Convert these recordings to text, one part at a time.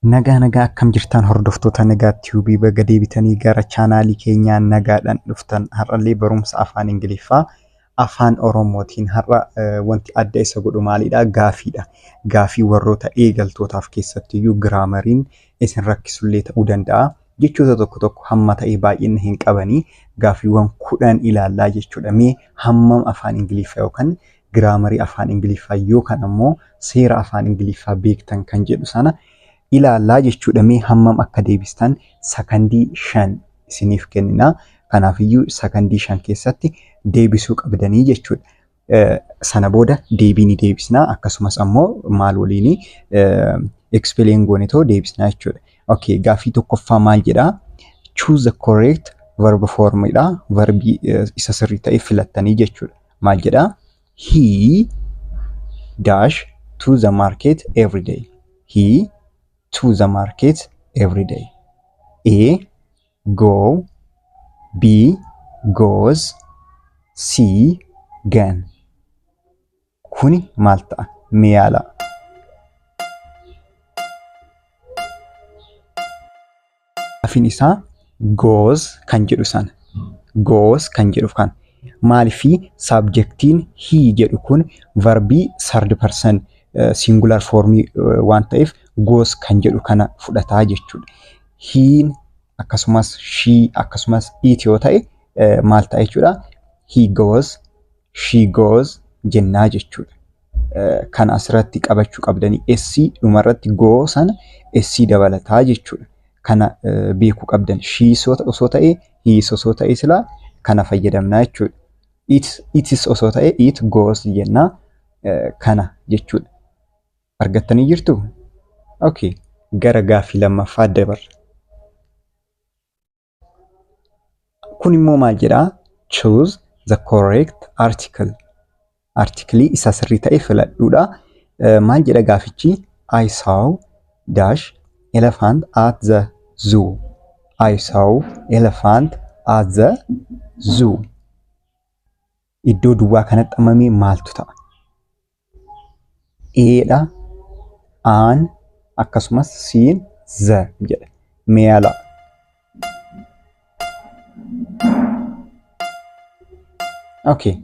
Nagaa nagaa akkam jirtan hordoftoota Nagaa Tube baga deebitanii gara chaanaalii keenyaa nagaadhaan dhuftan. Har'allee barumsa afaan Ingiliffaa afaan Oromootiin har'a wanti adda isa godhu maalidha? Gaafiidha. Gaafii warroota eegaltootaaf keessattiyyuu giraamariin isin rakkisullee ta'uu danda'a. Jechoota tokko tokko hamma ta'e baay'ina hin qabanii gaafiiwwan 10 ilaallaa jechuudha. Mee hammam afaan Ingiliffaa yookaan giraamarii afaan Ingiliffaa yookaan ammoo seera afaan Ingiliffaa beektan kan jedhu sana ilaallaa jechuudha. Mee hammam akka deebistan sakandii 5 isiniif kennina. Kanaafiyyuu sakandii 5 keessatti deebisuu qabdanii jechuudha. Sana booda deebii ni deebisna. Akkasumas ammoo maal waliin explain goone too deebisna jechuudha. Okay, gaaffii tokkoffaa maal jedhaa? Choose the correct verb form dha. Verbii isa sirrii ta'e filattanii jechuudha. Maal jedhaa? He dash to the market every day. He to the market every day. A go, B goes, C gone. Kuni maal ta'a? Mee yaalaa. Gaafiin isaa goes kan jedhu sana. Goes kan jedhu kan. Maaliifii saabjektiin he jedhu kun varbii third person singular formii waan ta'eef goes kan jedhu kana fudhataa jechuudha. Hiin akkasumas she akkasumas it yoo ta'e maal ta'a jechuudha? He goes, she goes jennaa jechuudha. Kana asirratti qabachuu qabdanii S dhumarratti go sana S dabalataa jechuudha. Kana beekuu qabdan. She osoo ta'e, he osoo ta'e silaa kana fayyadamnaa jechuudha. It, it is osoo ta'e it goes jennaa kana jechuudha. Argattanii jirtuu? Okay. Gara gaaffii lammaffaa dabarra. Kun immoo maal jedhaa? Choose the correct article. Artiklii isa sirrii ta'e filadhuudha. Maal jedha gaafichi? I saw dash elephant at the zoo. I saw elephant at the zoo. Iddoo duwwaa kanatti ammamee maaltu ta'a? A dha, an akkasumas C'n the jedha. Mee yaalaa. Okay.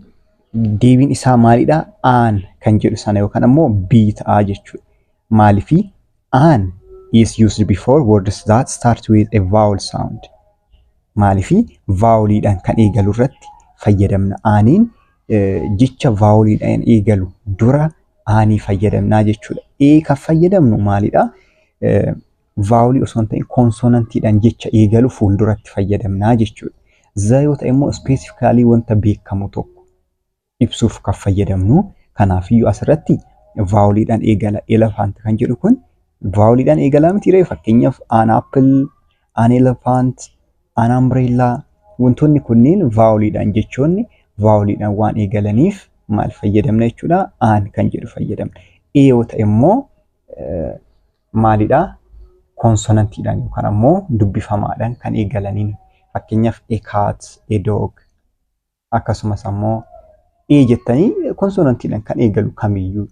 Deebiin isaa maalidha? An kan jedhu sana yookaan ammoo B ta'a jechuudha. Maaliifii an is used before words that start with a vowel sound. Maaliifii vaawoliidhaan kan eegalu irratti fayyadamna. Aaniin jecha vaawoliidhaan eegalu dura aanii fayyadamnaa jechuudha. E kan fayyadamnu maalidha? Vaawolii osoo hin ta'in koonsonantiidhaan jecha eegalu fuulduratti fayyadamnaa jechuudha. The yoo ta'e immoo ispeesifikaalii wanta beekamu tokko ibsuuf kan fayyadamnu. Kanaafiyyuu asirratti vaawoliidhaan eegala. Elephant kan jedhu kun vaawoliidhaan eegalaa miti ree? Fakkeenyaaf an apple, an elephant, an umbrella wantoonni kunneen vaawoliidhaan jechoonni vaawoliidhaan waan eegalaniif maal fayyadamna jechuudha? An kan jedhu fayyadamna. E yoo ta'e immoo maalidha? Koonsonantiidhaan yookaan ammoo dubbifamaadhaan kan eegalaniin. Fakkeenyaaf a cat, a dog akkasumas ammoo e jettanii konsonantiidhaan kan eegalu kamiyyuu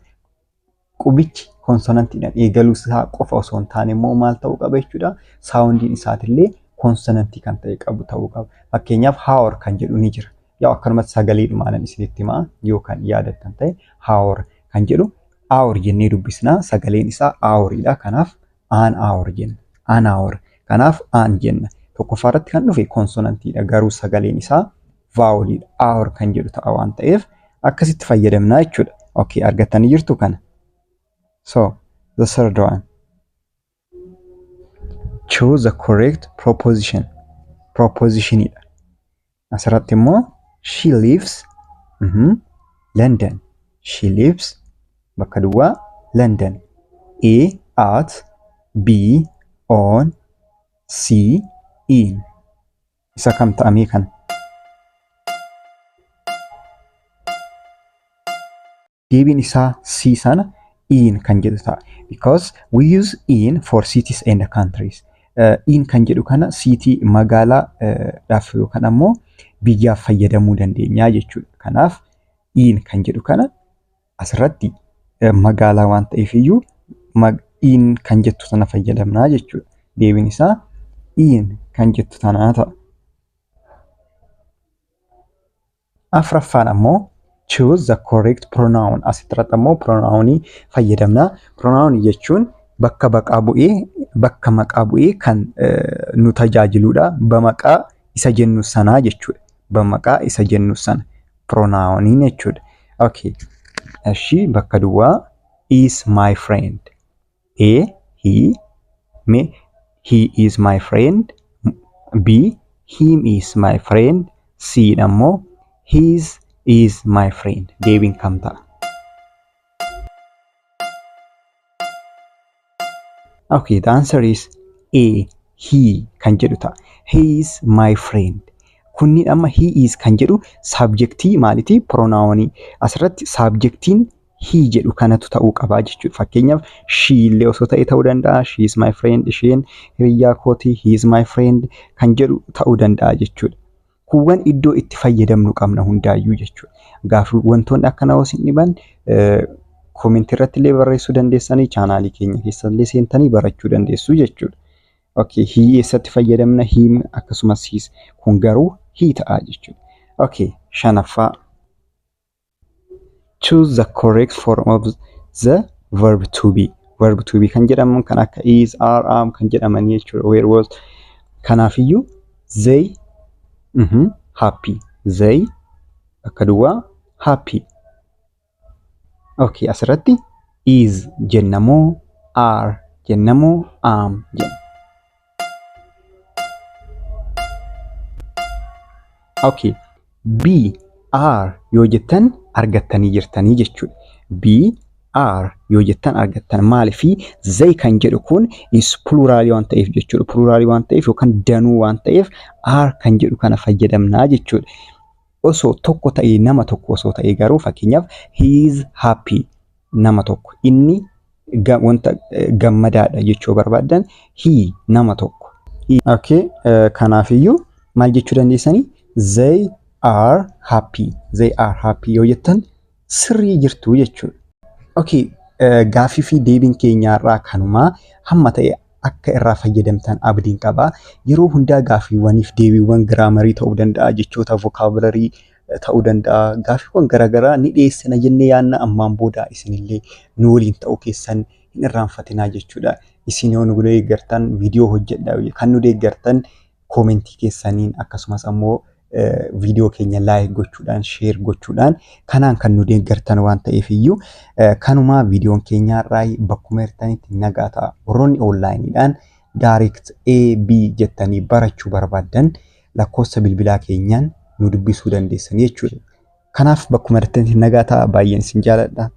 qubichi konsonantiidhaan eegaluu isaa qofa osoo hin taane immoo maal ta'uu qaba jechuudha. Saawundiin isaatillee konsonantii kan ta'e qabu ta'uu qaba. Fakkeenyaaf hour kan jedhu ni jira. Yaa akkanumatti sagaleedhumaanan isinitti himaa yoo kan yaadattan ta'e hour kan jedhu hour jennee dubbisna. Sagaleen isaa houriidha. Kanaaf an hour jenna. An hour. Kanaaf an jenna. Tokkoffaa irratti kan dhufe konsonantiidha. Garuu sagaleen isaa vaawoliidha. Hour kan jedhu ta'a waan ta'eef akkasitti fayyadamna jechuudha. Okay, argattanii jirtu kana. So, the third one. Choose the correct proposition. Propositionidha. Asirratti immoo she lives London. She lives bakka duwwaa London. A at B on C in. Isa kam ta'amee kana? Deebiin isaa C sana in kan jedhu ta'a. Because we use in for cities and countries. In kan jedhu kana city magaalaa dhaaf yookaan ammoo biyyaaf fayyadamuu dandeenya jechuudha. Kanaaf in kan jedhu kana asirratti magaalaa waan ta'eef iyyuu In kan jettu sana fayyadamnaa jechuudha. Deebiin isaa in kan jettu tanaa ta'a. Afraffaan ammoo choose the correct pronoun. Asirratti ammoo pronounii fayyadamna. Pronoun jechuun bakka baqaa bu'ee bakka maqaa bu'ee kan nu tajaajiludha. Bamaqaa isa jennu sanaa jechuudha. Bamaqaa isa jennu sana pronouniin jechuudha. Okay. Eshi bakka duwwaa is my friend. A, he, me, he is my friend. B, him is my friend. C ammoo his is my friend. Deebiin kam ta'a? Okay, the answer is A, he kan jedhu ta'a. He is my friend. Kunniin amma he is kan jedhu subjectii maalitii? Pronounii. Asirratti subjectiin he jedhu kanatu ta'uu qabaa jechuudha. Fakkeenyaaf she illee osoo ta'e ta'uu danda'a. She is my friend. Isheen hiriyyaa kooti. He is my friend kan jedhu ta'uu danda'a jechuudha. Kuuwwan iddoo itti fayyadamnu qabna hundaayyuu jechuudha. Gaaffii wantoonni akkanaa osoo hin dhiban koomentii irratti illee barreessuu dandeessanii chaanaalii keenya keessa illee seentanii barachuu dandeessu jechuudha. Okay, he eessatti fayyadamna? Him akkasumas his kun garuu he ta'a jechuudha. Okay, shanaffaa. Choose the correct form of the verb to be. Verb to be kan jedhaman kan akka is, are, am kan jedhaman jechuudha. Where was. Kanaafiyyuu they happy. They bakka duwwaa happy. Okay, asirratti is jennamoo are jennamoo am jenna. Okay, B are yoo jettan argattanii jirtanii jechuudha. B are yoo jettan argattan maaliifi they kan jedhu kun is pluraalii waan ta'eef jechuudha. Pluraalii waan ta'eef yookaan danuu waan ta'eef are kan jedhu kana fayyadamnaa jechuudha. Osoo tokko ta'ee nama tokko osoo ta'ee garuu fakkeenyaaf he is happy nama tokko inni wanta gammadaadha jechuu barbaaddan he nama tokko. Okay, kanaafiyyuu maal jechuu dandeessanii? They are happy. They are happy yoo jettan sirrii jirtu jechuudha. Okay, gaaffii fi deebiin keenya irraa kanumaa hamma ta'e akka irraa fayyadamtan abdiin qaba. Yeroo hundaa gaaffiiwwaniif deebiiwwan giraamarii ta'uu danda'a, jechoota vokaabularii ta'uu danda'a. Gaaffiiwwan garaagaraa ni dhiyeessina jennee yaadna ammaan booda isinillee nu waliin ta'uu keessan hin irraanfatinaa jechuudha. Isin yoo nu deeggartan viidiyoo hojjedhaa kan nu deeggartan koomentii keessaniin akkasumas ammoo viidiyoo keenya like gochuudhaan share gochuudhaan kanaan kan nu deeggartan waan ta'eef iyyuu kanumaa viidiyoon keenya irraa bakkuma jirtanitti nagaa ta'a. Warroonni onlaayiniidhaan direct A B jettanii barachuu barbaaddan lakkoofsa bilbilaa keenyaan nu dubbisuu dandeessan jechuudha. Kanaaf bakkuma jirtanitti nagaa ta'a. Baay'een isin jaaladha.